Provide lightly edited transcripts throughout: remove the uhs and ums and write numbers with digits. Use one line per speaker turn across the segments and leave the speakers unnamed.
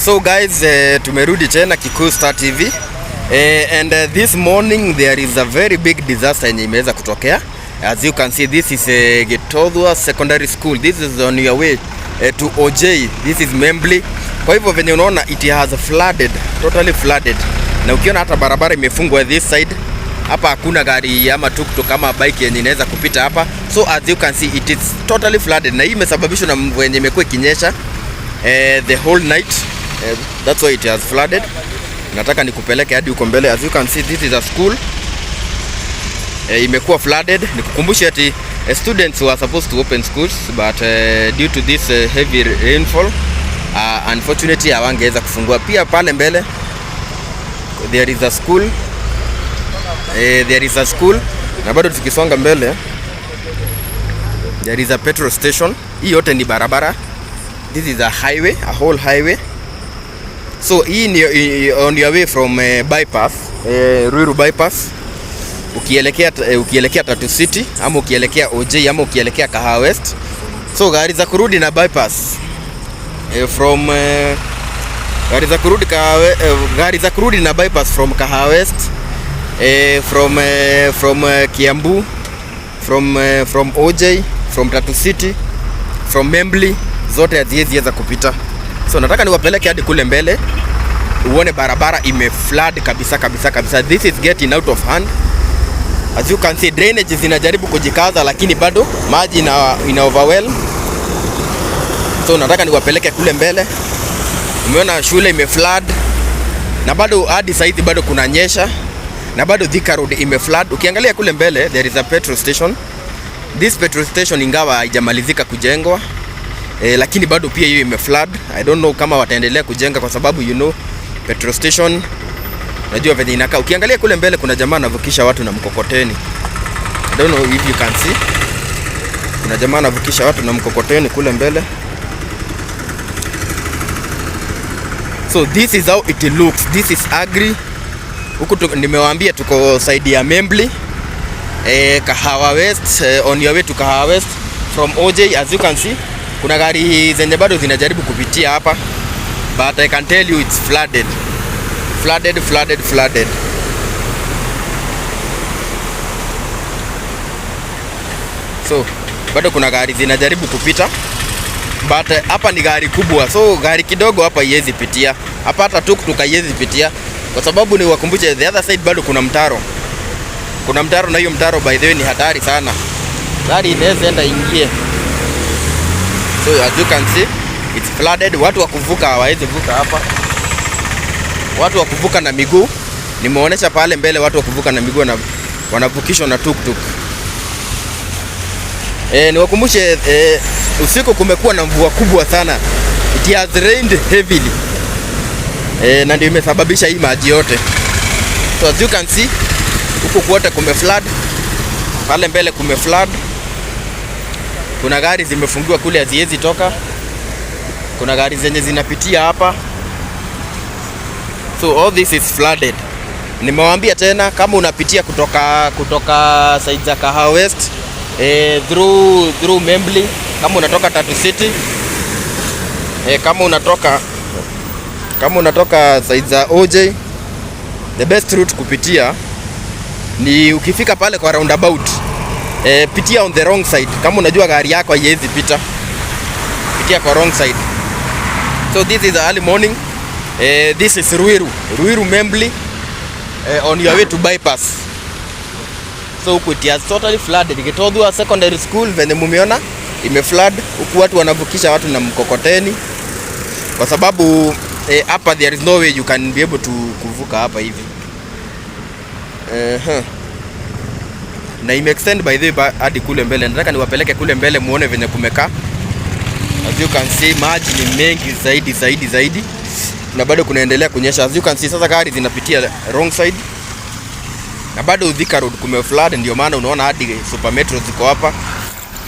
So guys, tumerudi tena Kikuyu Star TV. And this morning there is a very big disaster yenye imeweza kutokea. As you can see, this is Gitothua Secondary School. This is on your way to OJ. This is Membli. Kwa hivyo venye unaona, it has flooded, totally flooded. Na ukiona hata barabara imefungwa this side. Hapa hakuna gari ama tuktuk ama bike yenye inaweza kupita hapa. So as you can see, it is totally flooded. Na hii imesababishwa na mvua yenye imekuwa ikinyesha the whole night. That's why it has flooded. Nataka nikupeleke hadi huko mbele. As you can see, this is a school. Imekuwa flooded. Nikukumbushe ati students were supposed to open schools, but due to this heavy rainfall, unfortunately hawangeweza kufungua. Pia pale mbele there is a school. There is a school, na bado tukisonga mbele there is a petrol station. Hii yote ni barabara. This is a highway, a whole highway. So hii ni on your way from bypass, Ruiru bypass, ukielekea Tatu City ama ukielekea OJ ama ukielekea Kahawa West. So gari za kurudi na bypass, from gari za kurudi Kahawa, gari za kurudi na bypass from Kahawa West, from Kiambu, from OJ, from Tatu City, from Membli, zote haziwezi weza kupita. So nataka niwapeleke hadi kule mbele uone barabara imeflood kabisa kabisa kabisa. This is getting out of hand. As you can see, drainage zinajaribu kujikaza, lakini bado maji ina overwhelm. So nataka niwapeleke kule mbele. Umeona shule imeflood na bado hadi saizi bado kunanyesha na bado Thika Road imeflood. Ukiangalia kule mbele there is a petrol station. This petrol station, ingawa haijamalizika kujengwa, lakini bado pia hiyo imeflood. I don't know kama wataendelea kujenga kwa sababu petrol station, unajua venye inakaa. Ukiangalia kule mbele kuna jamaa anavukisha watu na mkokoteni. I don't know if you can see. Kuna jamaa anavukisha watu na mkokoteni kule mbele. So this is how it looks. This is ugly. Huku nimewaambia tuko side ya Membli. Kahawa West, on your way to Kahawa West from OJ. As you can see, kuna gari zenye bado zinajaribu kupitia hapa, but I can tell you it's flooded. Flooded, flooded, flooded. So bado kuna gari zinajaribu kupita, but hapa ni gari kubwa, so gari kidogo hapa haiwezi pitia hapa, hata tuktuk haiwezi pitia, kwa sababu ni wakumbushe, the other side bado kuna mtaro, kuna mtaro, na hiyo mtaro, by the way, ni hatari sana, gari inaweza enda ingie. So as you can see, it's flooded. Watu wa kuvuka hawawezi vuka hapa, watu wa kuvuka na miguu, nimeonyesha pale mbele, watu wa kuvuka na miguu wanavukishwa na tuktuk. Niwakumbushe, usiku kumekuwa na mvua kubwa sana. It has rained heavily. Na ndio imesababisha hii maji yote. So as you can see, huku kwote kumeflood. Pale mbele kumeflood. Kuna gari zimefungiwa kule, haziwezi toka. Kuna gari zenye zinapitia hapa. So all this is flooded. Nimewaambia tena, kama unapitia kutoka side za Kahawa West, through Membli, kama unatoka Tatu City, kama unatoka side za OJ, the best route kupitia ni ukifika pale kwa roundabout, pitia on the wrong side. Kama unajua gari yako haiwezi pita, pitia kwa wrong side. So this is early morning. This is Ruiru Membli, on your way to bypass. So huku it has totally flooded. Gitothua Secondary School, venye mumeona, imeflood. Huku watu wanavukisha watu na mkokoteni kwa sababu hapa there is no way you can be able to kuvuka hapa hivi. Na ime extend, by the way, hadi kule mbele. Nataka niwapeleke kule mbele muone venye kumekaa. As you can see, maji ni mengi zaidi zaidi zaidi na bado kunaendelea kunyesha. As you can see, sasa gari zinapitia wrong side na bado Thika Road kume flood, ndio maana unaona hadi Super Metro ziko hapa.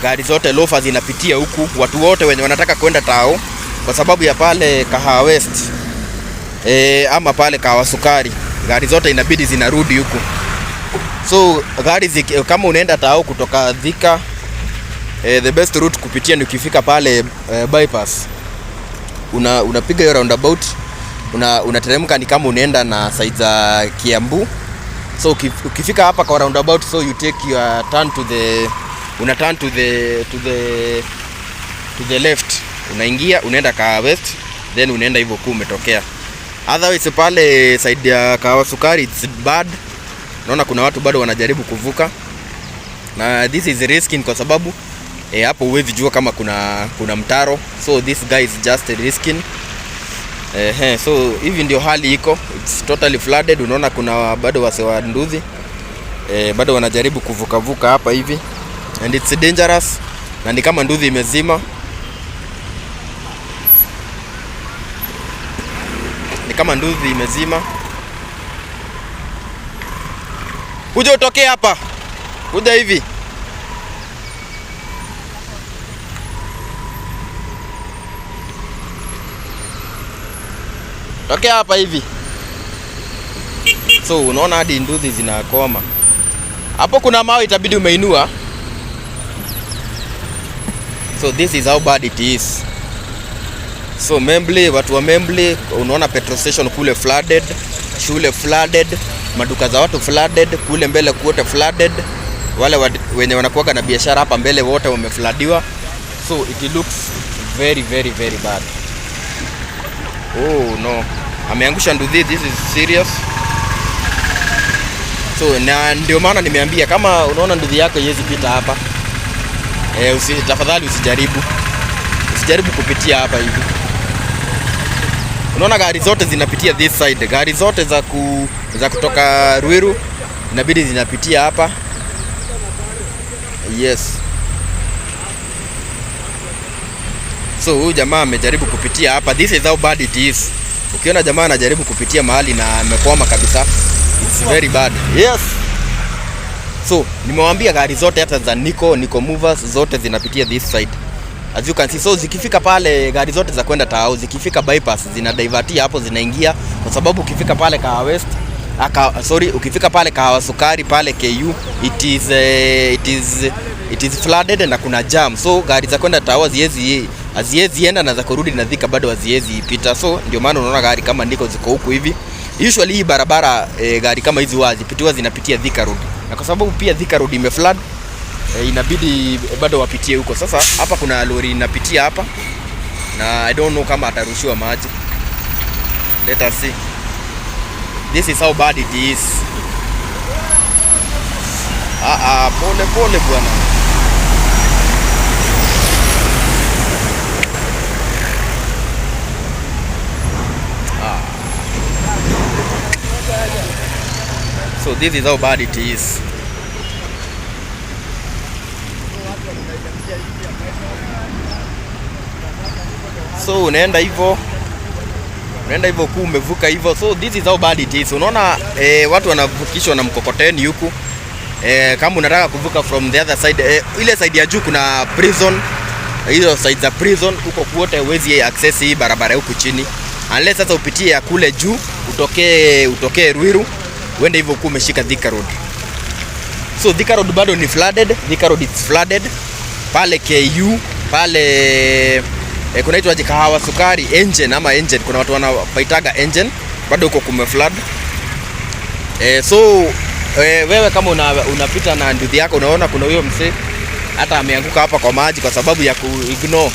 Gari zote lofa zinapitia huku, watu wote wenye wanataka kwenda tao kwa sababu ya pale Kahawa West, ama pale Kahawa Sukari, gari zote inabidi zinarudi huku. So gari kama unaenda tao kutoka Thika, the best route kupitia ni ukifika pale bypass, unapiga hiyo roundabout. Unateremka ni kama unaenda na side za Kiambu. So ukifika hapa kwa roundabout, so you take your turn to the una turn to the left, unaingia unaenda Kahawa West, then unaenda hivyo kuu umetokea. Otherwise pale side ya Kahawa Sukari it's bad. Naona kuna watu bado wanajaribu kuvuka na this is risky kwa sababu hapo huwezi jua kama kuna mtaro, so this guy is just risking. So hivi ndio hali iko, it's totally flooded. Unaona kuna bado wase wa nduthi bado wanajaribu kuvuka vuka hapa hivi and it's dangerous, na ni kama nduthi imezima, ni kama nduthi imezima. Kuja utokee hapa, kuja hivi. Tokea hapa hivi. So unaona hadi nduthi zinakoma. Hapo kuna mawe itabidi umeinua. So this is how bad it is. So Membley, watu wa Membley, unaona petrol station kule flooded, shule flooded, maduka za watu flooded, kule mbele kuote flooded. Wale wenye wanakuwaga na biashara hapa mbele wote wamefloodiwa. So it looks very very very bad. Oh no. Ameangusha nduthi, this is serious. So na ndio maana nimeambia kama unaona nduthi yako haiwezi pita hapa. Tafadhali usijaribu. Usijaribu kupitia hapa hivi. Unaona gari zote zinapitia this side. Gari zote za kutoka Ruiru inabidi zinapitia hapa. Yes. So huyu jamaa amejaribu kupitia hapa. This is how bad it is. Ukiona jamaa anajaribu kupitia mahali na amekwama kabisa, it's very bad. Yes. So nimewaambia gari zote hata za Nico Movers zote zinapitia this side. As you can see, so zikifika pale gari zote za kwenda Tao zikifika bypass zina divertia hapo zinaingia, kwa sababu ukifika pale Kahawa West sorry, ukifika pale Kahawa Sukari pale KU it is flooded na kuna jam, so gari za kwenda Tao haziwezi enda na za kurudi na Thika bado haziwezi pita, so ndio maana unaona gari kama Nico ziko huku hivi. Usually hii barabara gari kama hizi huwa zipitiwa zinapitia Thika Road, na kwa sababu pia Thika Road imeflood inabidi bado wapitie huko. Sasa hapa kuna lori inapitia hapa na I don't know kama atarushiwa maji. Let us see. This is how bad it is. Ah, ah, pole pole bwana. Ah. So this is how bad it is. So unaenda hivyo kuu umevuka hivyo, so this is how bad it is. Unaona watu wanavukishwa na mkokoteni huku kama unataka kuvuka from the other side ile side ya juu kuna prison, hizo side za prison huko kwote huwezi access hii barabara huku chini unless sasa upitie ya kule juu utokee Ruiru uende hivyo huku umeshika Thika Road. So Thika Road bado ni flooded, Thika Road is flooded pale KU pale kunaitwa aje Kahawa Sukari Engine ama Engine, kuna watu wanapaitaga Engine, bado huko kumeflood. So wewe kama unapita na nduthi yako unaona kuna huyo msee hata ameanguka hapa kwa maji kwa sababu ya kuignore.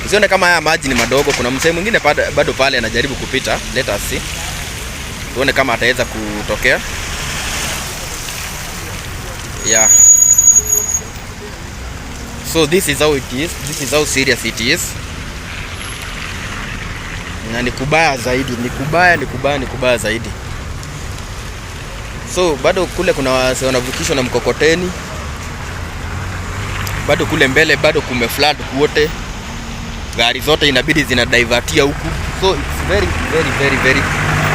Usione kama haya maji ni madogo, kuna msee mwingine bado pale anajaribu kupita. Let us see. Tuone kama ataweza kutokea. Yeah. So this is how it is. This is how serious it is. Na ni kubaya zaidi, ni kubaya, ni kubaya, ni kubaya zaidi. So bado kule kuna wase wanavukishwa na mkokoteni. Bado kule mbele bado kumeflood wote. Gari zote inabidi zina divertia huku. So it's very very very very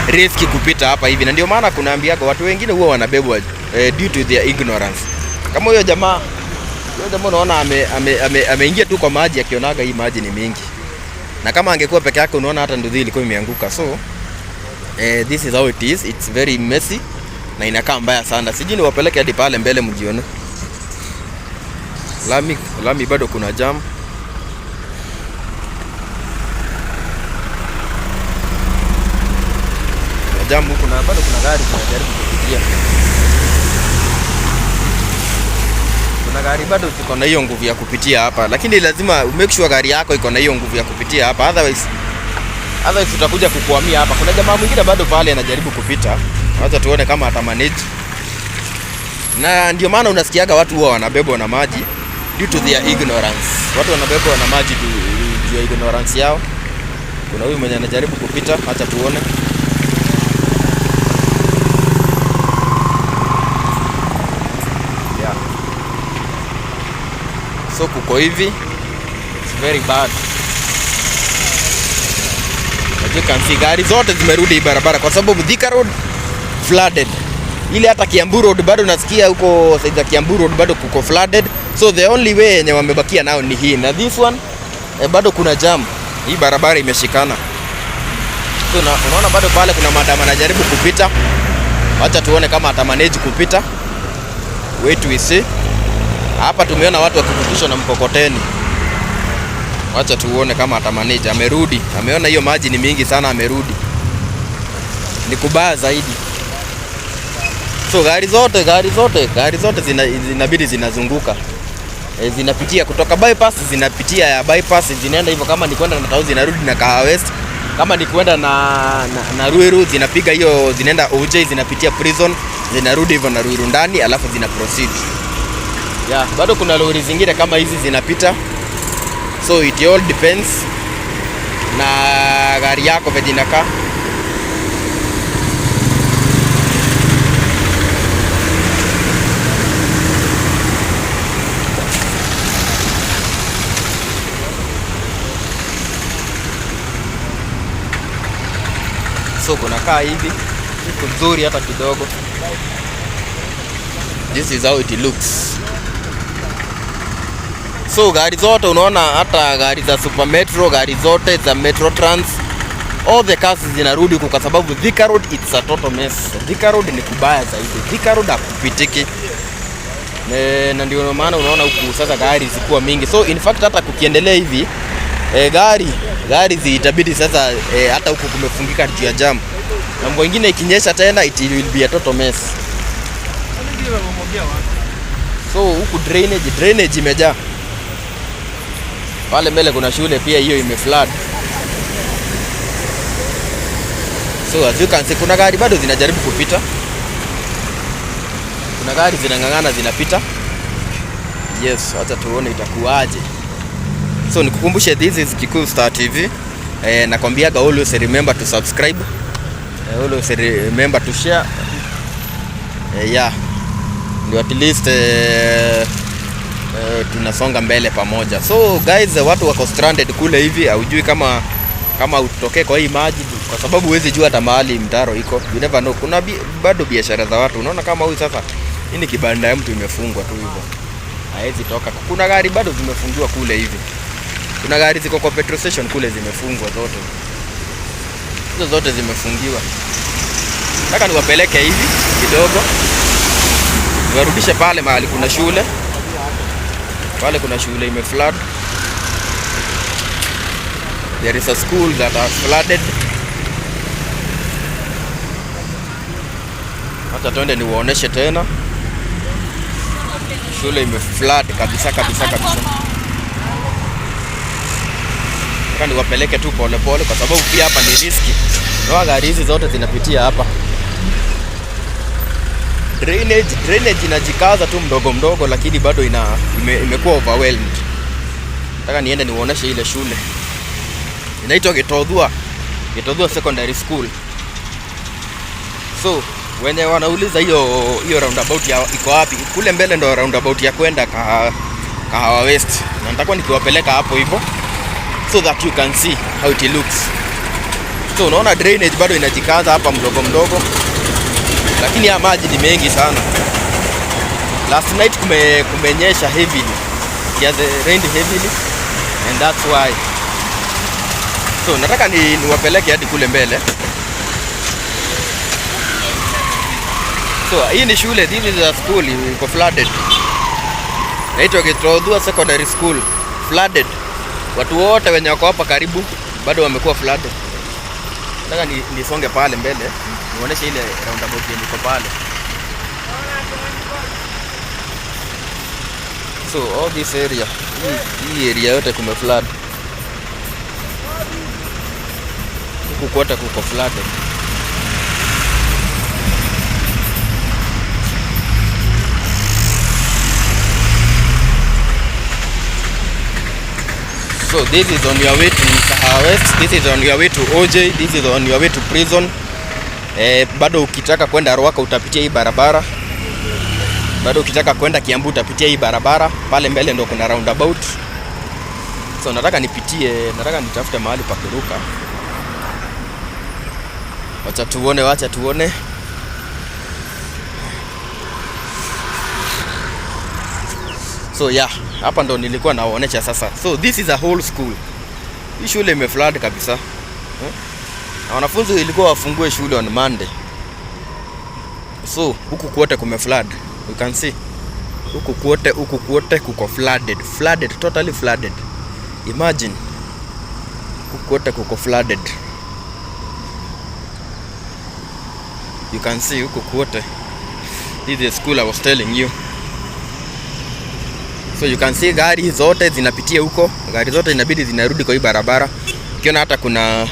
risky kupita hapa hivi, na ndio maana kunaambiaga watu wengine huwa wanabebwa due to their ignorance. Kama huyo jamaa unaona ameingia ame tu kwa maji akionaga hii maji ni mingi, na kama angekuwa peke yake unaona hata nduthi ilikuwa imeanguka. So this is how it is, it's very messy na inakaa mbaya sana. Sijui niwapeleke hadi pale mbele mjione. Lami, lami bado kuna jam. Jam huku na bado kuna gari zinajaribu kupitia. Kuna gari bado ziko na hiyo nguvu ya kupitia hapa, lakini lazima make sure gari yako iko na hiyo nguvu ya kupitia hapa, otherwise utakuja kukwamia hapa. Kuna jamaa mwingine bado pale anajaribu kupita, wacha tuone kama atamanage. Na ndio maana unasikiaga watu huwa wanabebwa na maji due to their ignorance. Watu wanabebwa na maji juu ya ignorance yao. Kuna huyu mwenye anajaribu kupita, acha tuone. Yeah. So kuko hivi, it's very bad. As you can see, gari zote zimerudi hii barabara kwa sababu Thika Road flooded. Ile hata Kiambu Road bado nasikia huko side za Kiambu Road bado kuko flooded. So the only way yenye wamebakia nao ni hii. Na this one bado kuna jam. Hii barabara imeshikana. So unaona bado pale kuna madam anajaribu kupita. Wacha tuone kama atamanage kupita. Wait we see. Hapa tumeona watu wakivukishwa na mkokoteni. Wacha tuone kama atamanage. Amerudi. Ameona hiyo maji ni mingi sana, amerudi. Ni kubaya zaidi. So gari zote zinabidi zinazunguka. Zinapitia kutoka bypass, zinapitia ya bypass, zinaenda hivyo. Kama ni kwenda na Tao zinarudi na Kahawa West. Kama ni kwenda na Ruiru zinapiga hiyo, zinaenda OJ, zinapitia prison, zinarudi hivyo na Ruiru ndani, alafu zina proceed. Yeah, bado kuna lori zingine kama hizi zinapita. So it all depends na gari yako venye inakaa. So kunakaa hivi, iko nzuri hata kidogo. This is how it looks. So gari zote unaona, hata gari za Super Metro, gari zote za Metro Trans, all the cars zinarudi huku kwa sababu Thika Road it's a total mess. Thika Road ni kubaya zaidi. Thika Road hakupitiki. Na ndio maana unaona huku sasa gari zikuwa mingi. So in fact hata kukiendelea hivi gari zitabidi sasa hata huku kumefungika juu ya jam. Na mvua ingine ikinyesha tena it will be a total mess. So huku drainage imejaa. Pale mbele kuna shule pia hiyo imeflood. So as you can see kuna gari bado zinajaribu kupita. Kuna gari zinang'ang'ana zinapita. Yes, acha tuone itakuwaje. So nikukumbushe, this is Kikuyu Star TV. Nakwambiaga always remember to subscribe. Always remember to share. Yeah. Ndio at least tunasonga mbele pamoja. So guys, watu wako stranded kule hivi, haujui kama utokee kwa hii maji kwa sababu huwezi jua hata mahali mtaro iko. You never know. Kuna bado biashara za watu. Unaona kama huyu sasa, hii ni kibanda ya mtu imefungwa tu hivyo. Haezi toka. Kuna gari bado zimefungiwa kule hivi. Kuna gari ziko kwa petrol station kule zimefungwa zote. Hizo zote zimefungiwa. Nataka niwapeleke hivi kidogo. Niwarudishe pale mahali kuna shule. Pale kuna shule imeflood. There is a school that has flooded. Acha twende niwaoneshe tena. Shule imeflood kabisa kabisa kabisa. Nataka niwapeleke tu pole pole kwa sababu pia hapa ni risky. Naona gari hizi zote zinapitia hapa. Drainage inajikaza tu mdogo mdogo, lakini bado imekuwa overwhelmed. Nataka niende niwaoneshe ile shule. Inaitwa Gitothua Secondary School. So wenye wanauliza hiyo roundabout ya iko wapi? Kule mbele ndo roundabout ya kwenda Kahawa West. Na nitakuwa nikiwapeleka hapo hivyo so that you can see how it looks. So unaona drainage bado inajikaza hapa mdogo mdogo, lakini haya maji ni mengi sana. Last night kumenyesha heavily. It has rained heavily and that's why. So nataka niwapeleke hadi kule mbele. So hii ni shule, this is a school iko flooded. Inaitwa Gitothua Secondary School, flooded. Watu wote wenye wako hapa karibu bado wamekuwa flooded. Nataka nisonge pale mbele. Nionyeshe ile roundabout yenye iko pale. So all this area, hii area yote kume flood. Huku kote kuko flooded. So this is on your way to Kahawa West, this is on your way to OJ, this is on your way to prison. Bado ukitaka kwenda Ruaka utapitia hii barabara. Bado ukitaka kwenda Kiambu utapitia hii barabara. Pale mbele ndo kuna roundabout. So nataka nipitie, nataka nitafute mahali pa kuruka. Wacha tuone, wacha tuone. So yeah, hapa ndo nilikuwa nawaonesha sasa. So this is a whole school. Hii shule imeflood kabisa. Na wanafunzi ilikuwa wafungue shule on Monday. So huku kwote kumeflood. You can see. Huku kwote kuko flooded. Flooded, totally flooded. Imagine. Huku kwote kuko flooded. You can see huku kwote. This is the school I was telling you. So you can see gari zote zinapitia huko, gari zote inabidi zinarudi kwa hii barabara. Ukiona hata kuna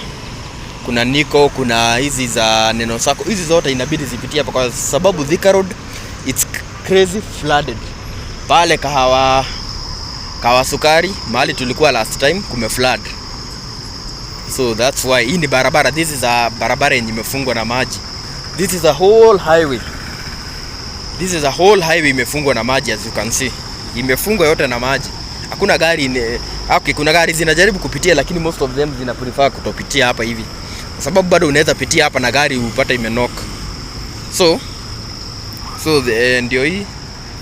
Niko, kuna hizi za Neno Sacco, hizi zote inabidi zipitie hapa kwa sababu Thika Road it's crazy flooded. Pale Kahawa Sukari mahali tulikuwa last time kume flood. So that's why hii ni barabara, this is a barabara yenye imefungwa na maji. This is a whole highway. This is a whole highway imefungwa na maji, as you can see. Imefungwa yote na maji. Hakuna gari okay, kuna gari zinajaribu kupitia lakini most of them zina prefer kutopitia hapa hivi. Kwa sababu bado unaweza pitia hapa na gari upate imeknock. So ndio hii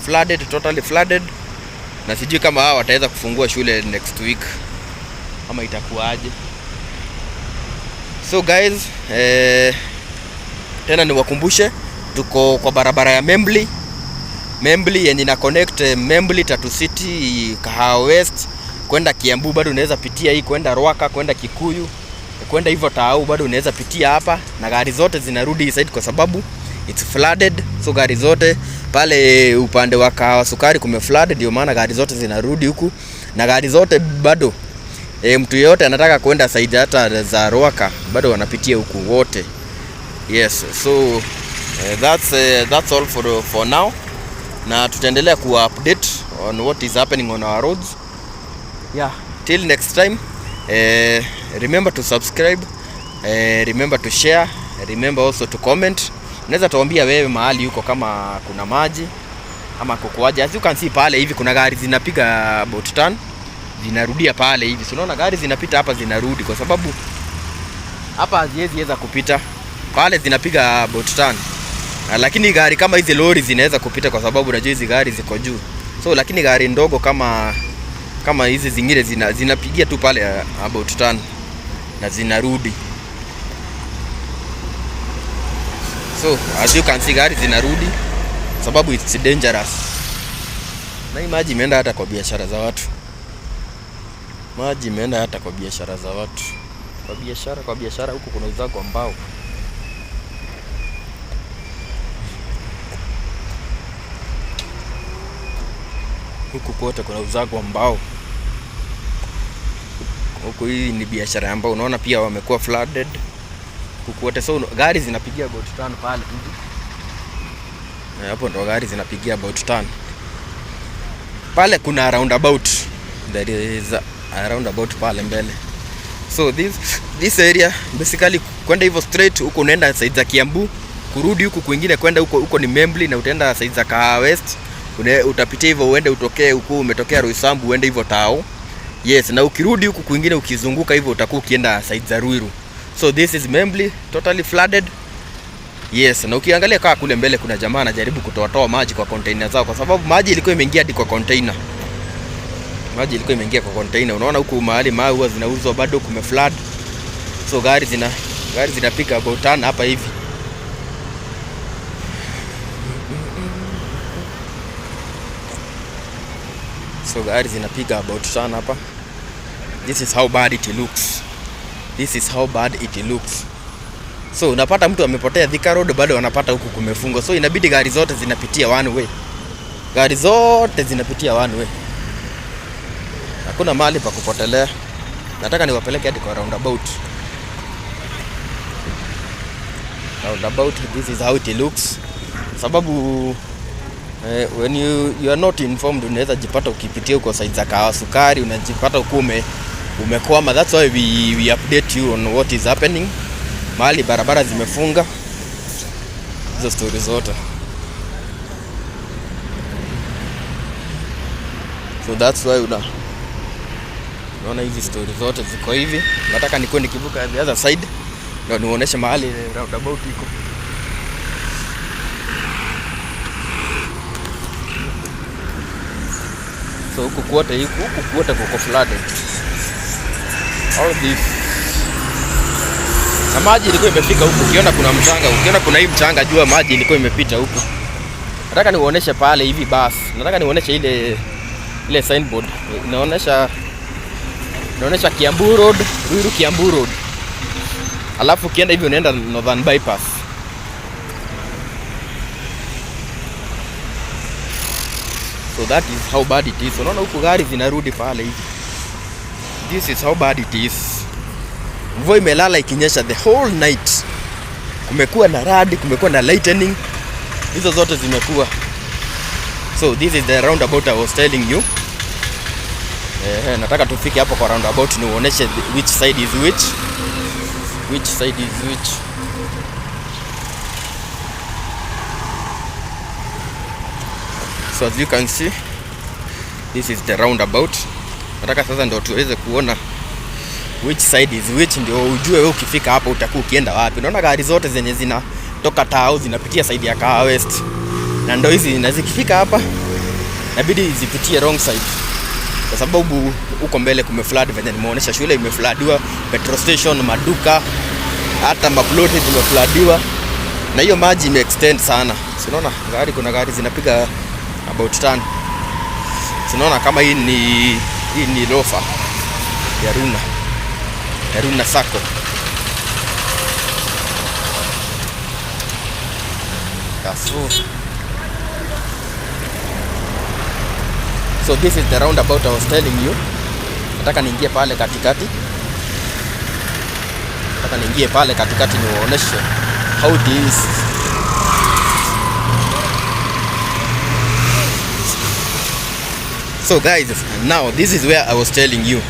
flooded, totally flooded. Na sijui kama hawa wataweza kufungua shule next week ama itakuwaje. So guys, tena niwakumbushe tuko kwa barabara ya Membli. Membli yenye ina connect Membli, Tatu City, Kahawa West kwenda Kiambu, bado unaweza pitia hii kwenda Ruaka, kwenda Kikuyu, kwenda hivyo Tao, bado unaweza pitia hapa, na gari zote zinarudi hii side kwa sababu it's flooded. So gari zote pale upande wa Kahawa Sukari kume flood, ndio maana gari zote zinarudi huku, na gari zote bado mtu yeyote anataka kwenda side hata za Ruaka bado wanapitia huku wote. Yes, so that's all for now, na tutaendelea kuwa update on what is happening on our roads. Yeah, till next time, remember to subscribe, remember to share, remember also to comment. Unaweza tuambia wewe mahali huko kama kuna maji ama kukuaje. As you can see pale hivi kuna gari zinapiga about turn zinarudia pale hivi. So unaona gari zinapita hapa zinarudi kwa sababu hapa haziwezi weza kupita pale, zinapiga about turn. Lakini gari kama hizi lori zinaweza kupita kwa sababu unajua hizi gari ziko juu. So lakini gari ndogo kama hizi zingine zinapigia tu pale about turn na zinarudi. So as you can see gari zinarudi sababu it's dangerous. Na hii maji imeenda hata kwa biashara za watu. Maji imeenda hata kwa biashara za watu. Kwa biashara huku kuna uzago mbao. Huku kote kuna uzago mbao. Huku hii ni biashara ya mbao. Unaona pia wamekuwa flooded. Huku kote, so gari zinapigia about turn pale hivi. Hapo ndo gari zinapigia about turn. Pale kuna roundabout. There is a roundabout pale mbele. So this area basically kwenda hivyo straight huko unaenda side za Kiambu, kurudi huku kwingine kwenda huko huko ni Membli na utaenda side za Kahawa West. Utapitia hivyo uende utokee huku umetokea Roysambu uende hivyo Tao. Yes, na ukirudi huku kwingine ukizunguka hivyo utakuwa ukienda side za Ruiru. So this is Membli totally flooded. Yes, na ukiangalia kaa kule mbele kuna jamaa anajaribu kutoa maji kwa container zao kwa sababu maji ilikuwa imeingia hadi kwa container. Maji ilikuwa imeingia kwa container. Unaona huku mahali mawe huwa zinauzwa bado kume flood. So gari zinapiga about turn hapa hivi. So gari zinapiga about turn hapa. This is how bad it looks. This is how bad it looks. So unapata mtu amepotea Thika Road, bado wanapata huku kumefungwa. So inabidi gari zote zinapitia one way. Gari zote zinapitia one way. Hakuna mahali pa kupotelea. Nataka niwapeleke hadi kwa roundabout. Roundabout, this is how it looks. Sababu when you are not informed, unaweza jipata ukipitia huko side za Kahawa Sukari, unajipata huko umekwama. That's why we update you on what is happening. Mahali barabara zimefunga, hizo story zote. So that's why unaona hizi story zote ziko hivi. Nataka nikuwe nikivuka the other side ndio niuoneshe mahali roundabout iko. So huku kwote kuko flooded. All this. Na maji ilikuwa imefika huku. Ukiona kuna mchanga, ukiona kuna hii mchanga, jua maji ilikuwa imepita huku. Nataka niuoneshe pale hivi basi. Nataka niuoneshe ile signboard inaonyesha Kiambu Road, Ruiru Kiambu Road. Alafu ukienda hivi unaenda Northern Bypass. So that is how bad it is. Unaona huku gari zinarudi pale hivi. This is how bad it is. Mvua imelala ikinyesha the whole night. Kumekuwa na radi, kumekuwa na lightning. Hizo zote zimekuwa. So this is the roundabout I was telling you. Nataka tufike hapo kwa roundabout niuoneshe which side is which. Which side is which. So as you can see, this is the roundabout. Nataka sasa ndio tuweze kuona which side is which, ndio ujue wewe ukifika hapo utakuwa ukienda wapi. Unaona gari zote zenye zinatoka Tao zinapitia side ya Kahawa West, na ndio hizi, na zikifika hapa inabidi zipitie wrong side, kwa sababu huko mbele kumeflood, venye nimeonyesha, shule imefloodiwa, petrol station, maduka, hata maploti zimefloodiwa, na hiyo maji imeextend sana. Si unaona gari, kuna gari zinapiga about turn. Si unaona kama hii ni lofa ya Runa Sacco. So this is the roundabout I was telling you. Nataka niingie pale katikati. Nataka niingie pale katikati niwaoneshe how this. So guys, now this is where I was telling you.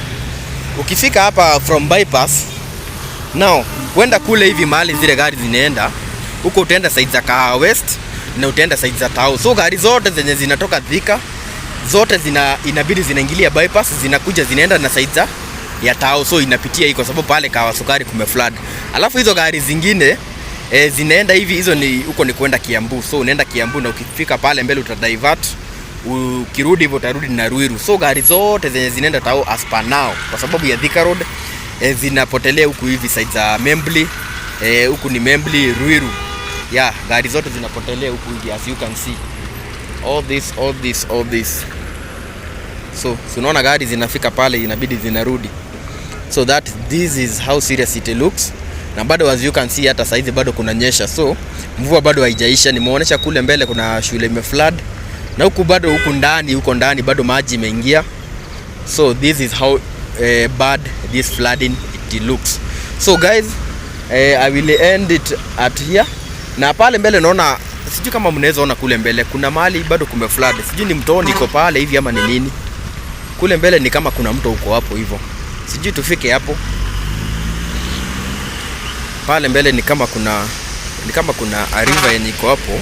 Ukifika hapa from bypass, now kwenda kule hivi mahali zile gari zinaenda huko, utaenda side za Kahawa West na utaenda side za Tao. So gari zote zenye zinatoka Thika zote inabidi zinaingilia bypass, zinakuja zinaenda na side za ya Tao, so inapitia hii kwa sababu pale Kahawa Sukari kumeflood. Alafu hizo gari zingine zinaenda hivi, hizo ni huko ni kwenda Kiambu. So unaenda Kiambu na ukifika pale mbele uta divert, ukirudi hivyo utarudi na Ruiru. So gari zote zenye zinaenda Tao as per now kwa sababu ya Thika Road zinapotelea huku hivi side za Membli, huku ni Membli Ruiru. Yeah, gari zote zinapotelea huku hivi as you can see. All this, all this, all this. So unaona gari zinafika pale inabidi zinarudi. So that this is how serious it looks. Na bado as you can see hata saizi bado kunanyesha, so mvua bado haijaisha. Nimeonyesha kule mbele kuna shule imeflood, na huku bado huku ndani, huko ndani bado maji imeingia. So this is how bad this flooding it looks. So guys, I will end it at here. Na pale mbele naona, sijui kama mnaweza ona kule mbele kuna mahali bado kumeflood. Sijui ni mtoni iko pale hivi ama ni nini. Kule mbele ni kama kuna mto uko hapo hivyo. Sijui tufike hapo. Pale mbele ni kama kuna a river yenye iko hapo.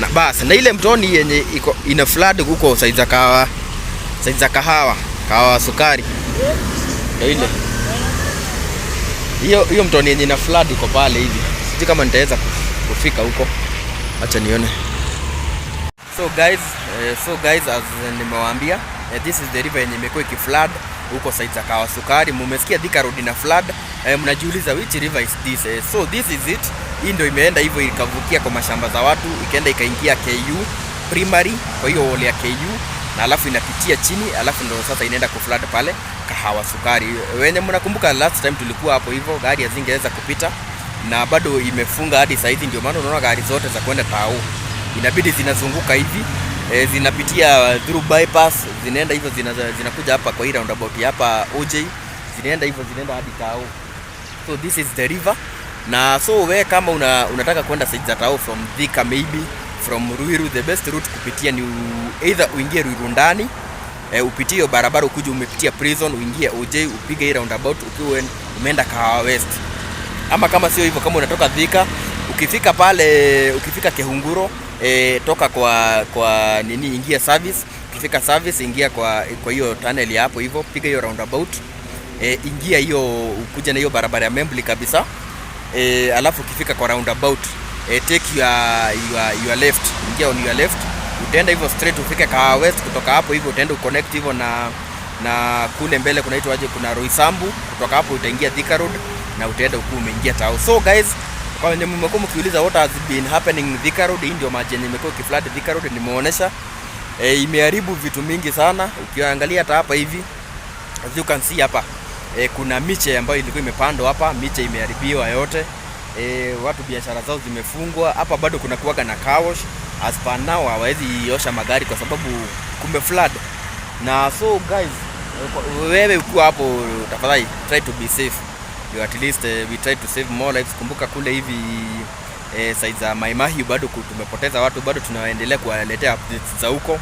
Na basi na ile mtoni yenye iko ina flood huko side za Kahawa Sukari. Ndio ile. Hiyo hiyo mtoni yenye ina flood iko pale hivi. Sijui kama nitaweza kufika huko. Acha nione. So guys, as nimewaambia, this is the river yenye imekuwa ikiflood huko side za Kahawa Sukari. Mumesikia Thika Road ina flood. Mnajiuliza which river is this? So this is it. Hii ndio imeenda hivyo ikavukia kwa mashamba za watu, ikaenda ikaingia KU primary, kwa hiyo wall ya KU, na alafu inapitia chini, alafu ndio sasa inaenda kuflood pale Kahawa Sukari. Wenye mnakumbuka last time tulikuwa hapo hivyo, gari hazingeweza kupita. Na bado imefunga hadi saizi, ndio maana unaona gari zote za kwenda tao inabidi zinazunguka hivi, zinapitia through bypass, zinaenda hivyo, zinakuja hapa kwa hii roundabout ya hapa OJ, zinaenda hivyo, zinaenda hadi tao. So this is the river. Na so we kama unataka kwenda side za tao from Thika, maybe from Ruiru, the best route kupitia ni either uingie Ruiru ndani, upitie hiyo barabara ukuje umepitia prison, uingie OJ, upige hii roundabout ukiwa umeenda Kahawa West. Ama kama sio hivyo, kama unatoka Thika, ukifika pale, ukifika Kehunguro, toka kwa nini, ingia Service. Ukifika Service, ingia kwa hiyo tunnel ya hapo hivyo, piga hiyo roundabout, ingia hiyo, ukuja na hiyo barabara ya Membli kabisa, alafu ukifika kwa roundabout, take your left, ingia on your left, utaenda hivyo straight ufike Kahawa West. Kutoka hapo hivyo utaenda uconnect hivyo na kule mbele kunaitwa aje, kuna Roysambu. Kutoka hapo utaingia Thika Road na utaenda ukuwa umeingia tao. So guys, kwa wenye mmekuwa mkiuliza what has been happening Thika Road, hii ndio maji yenye imekuwa ikiflood Thika Road, nimeonyesha. Imeharibu vitu mingi sana. Ukiangalia hata hapa hivi, as you can see hapa, kuna miche ambayo ilikuwa imepandwa hapa, miche imeharibiwa yote. Watu biashara zao zimefungwa hapa. Bado kuna kuwaga na car wash. As per now hawawezi osha magari kwa sababu kume flood. Na so guys, wewe ukiwa hapo, tafadhali try to be safe. You at least we try to save more lives. Kumbuka kule hivi side za Mai Mahiu bado tumepoteza watu, bado tunaendelea kuwaletea updates za huko.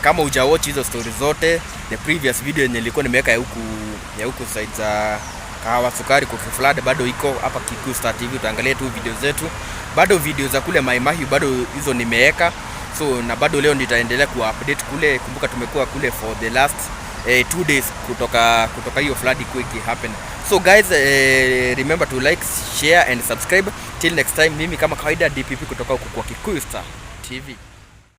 Kama hujawatch hizo stories zote, the previous video yenye nilikuwa nimeweka ya huku side za Kahawa Sukari kukiflood bado iko hapa Kikuyu Star TV, utaangalia tu video zetu. Bado video za kule Mai Mahiu bado hizo nimeweka. So na bado leo nitaendelea kuwa update kule. Kumbuka tumekuwa kule for the last 2 days kutoka hiyo flood ikuwe happen. So guys, remember to like, share and subscribe. Till next time, mimi kama kawaida DPP kutoka huku kwa Kikuyu Star TV.